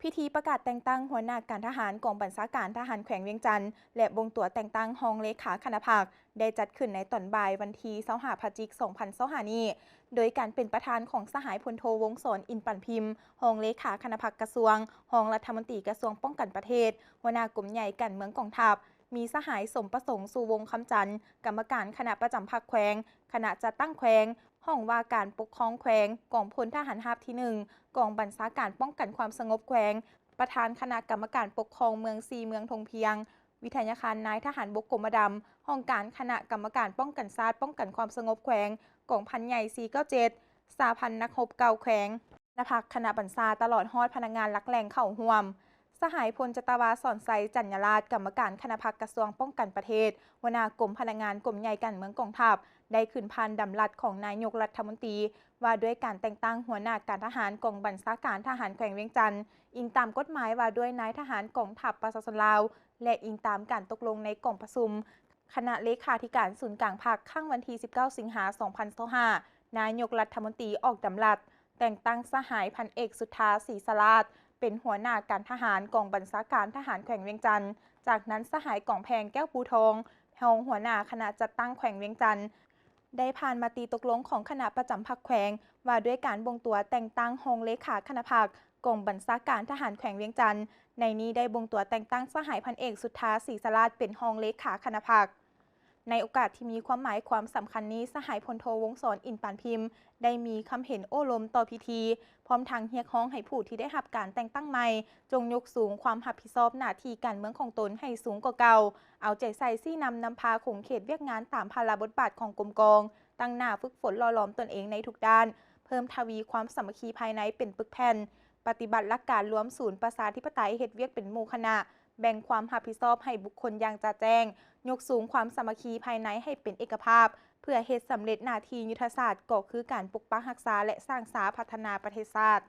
ພິທີປະກາດແຕ່ງຕັ້ງຫົວໜ້າການທະຫານກອງບັນຊາການທະຫານແຂວງວຽງຈັນ ແລະ ບົ່ງຕົວແຕ່ງຕັ້ງຮອງເລຂາຄະນະພັກ ໄດ້ຈັດຂຶ້ນໃນຕອນບ່າຍວັນທີຊາວຫ້າ ພະຈິກ ສອງພັນຊາວຫ້ານີ້ ໂດຍການເປັນປະທານຂອງສະຫາຍພົນໂທ ວົງສອນ ອິນປານພິມ ຮອງເລຂາຄະນະພັກກະຊວງ, ຮອງລັດຖະມົນຕີກະຊວງປ້ອງກັນປະເທດ, ຫົວໜ້າກົມໃຫຍ່ການເມືອງກອງທັບ, ມີສະຫາຍ ສົມປະສົງ ສຸວົງຄຳຈັນ ກຳມະການຄະນະປະຈຳພັກແຂວງ, ຄະນະຈັດຕັ້ງແຂວງ, ຫ້ອງວ່າການປົກຄອງແຂວງ, ກອງພົນທະຫານຮາບທີໜຶ່ງ ກອງບັນຊາການປ້ອງກັນຄວາມສະຫງົບແຂວງ, ປະທານຄະນະກຳມະການປົກຄອງເມືອງສີ່ເມືອງທົ່ງພຽງ, ວິທະຍາຄານນາຍທະຫານບົກກົມມະດຳ, ຫ້ອງການຄະນະກຳມະການປ້ອງກັນຊາດປ້ອງກັນຄວາມສະຫງົບແຂວງ, ກອງພັນໃຫຍ່ສີ່ເກົ້າເຈັດ, ສະຫະພັນນັກຮົບເກົ່າແຂວງ, ຄະນະພັກ, ຄະນະບັນຊາ ຕະຫຼອດຮອດພະນັກງານຫຼັກແຫຼ່ງເຂົ້າຮ່ວມ. ສະຫາຍ ພົນຈັດຕະວາ ສອນໄຊ ຈັນຍາລາດ ກຳມະການຄະນະພັກກະຊວງປ້ອງກັນປະເທດ, ຫົວໜ້າກົມພະນັກງານກົມໃຫຍ່ການເມືອງກອງທັບ ໄດ້ຂຶ້ນຜ່ານດຳລັດຂອງນາຍົກລັດຖະມົນຕີ ວ່າດ້ວຍການແຕ່ງຕັ້ງຫົວໜ້າການທະຫານກອງບັນຊາການທະຫານແຂວງວຽງຈັນ, ອີງຕາມກົດໝາຍວ່າດ້ວຍນາຍທະຫານກອງທັບປະຊາຊົນລາວ ແລະ ອີງຕາມການຕົກລົງໃນກອງປະຊຸມຄະນະເລຂາທິການສູນກາງພັກ ຄັ້ງວັນທີສິບເກົ້າ ສິງຫາ ສອງພັນຊາວຫ້າ, ນາຍົກລັດຖະມົນຕີອອກດຳລັດ ແຕ່ງຕັ້ງສະຫາຍ ພັນເອກ ສຸດທາ ສີສະລາດ ເປັນຫົວໜ້າການທະຫານກອງບັນຊາການທະຫານແຂວງວຽງຈັນ, ຈາກນັ້ນສະຫາຍ ກອງແພງ ແກ້ວພູທອງ ຮອງຫົວໜ້າຄະນະຈັດຕັ້ງແຂວງວຽງຈັນ ໄດ້ຜ່ານມະຕິຕົກລົງຂອງຄະນະປະຈຳພັກແຂວງ ວ່າດ້ວຍການບົ່ງຕົວແຕ່ງຕັ້ງຮອງເລຂາຄະນະພັກກອງບັນຊາການທະຫານແຂວງວຽງຈັນ, ໃນນີ້ໄດ້ບົ່ງຕົວແຕ່ງຕັ້ງສະຫາຍ ພັນເອກ ສຸດທາ ສີສະລາດ ເປັນຮອງເລຂາຄະນະພັກ. ໃນໂອກາດທີ່ມີຄວາມໝາຍຄວາມສຳຄັນນີ້, ສະຫາຍ ພົນໂທ ວົງສອນ ອິນປານພິມ ໄດ້ມີຄຳເຫັນໂອ້ລົມຕໍ່ພິທີ, ພ້ອມທັງຮຽກຮ້ອງໃຫ້ຜູ້ທີ່ໄດ້ຮັບການແຕ່ງຕັ້ງໃໝ່ ຈົ່ງຍົກສູງຄວາມຮັບຜິດຊອບໜ້າທີ່ການເມືອງຂອງຕົນໃຫ້ສູງກວ່າເກົ່າ, ເອົາໃຈໃສ່ຊີ້ນຳນຳພາຂົງເຂດວຽກງານຕາມພາລະບົດບາດຂອງກົມກອງ, ຕັ້ງໜ້າຝຶກຝົນຫຼໍ່ຫຼອມຕົນເອງໃນທຸກດ້ານ, ເພີ່ມທະວີຄວາມສາມັກຄີພາຍໃນເປັນປຶກແຜ່ນ, ປະຕິບັດຫຼັກການລວມສູນປະຊາທິປະໄຕ, ເຮັດວຽກເປັນໝູ່ຄະນະ, ແບ່ງຄວາມຮັບຜິດຊອບໃຫ້ບຸກຄົນຢ່າງຈະແຈ້ງ, ຍົກສູງຄວາມສາມັກຄີພາຍໃນໃຫ້ເປັນເອກະພາບ ເພື່ອເຮັດສຳເລັດໜ້າທີ່ຍຸດທະສາດ ກໍຄືການປົກປັກຮັກສາ ແລະ ສ້າງສາພັດທະນາປະເທດຊາດ.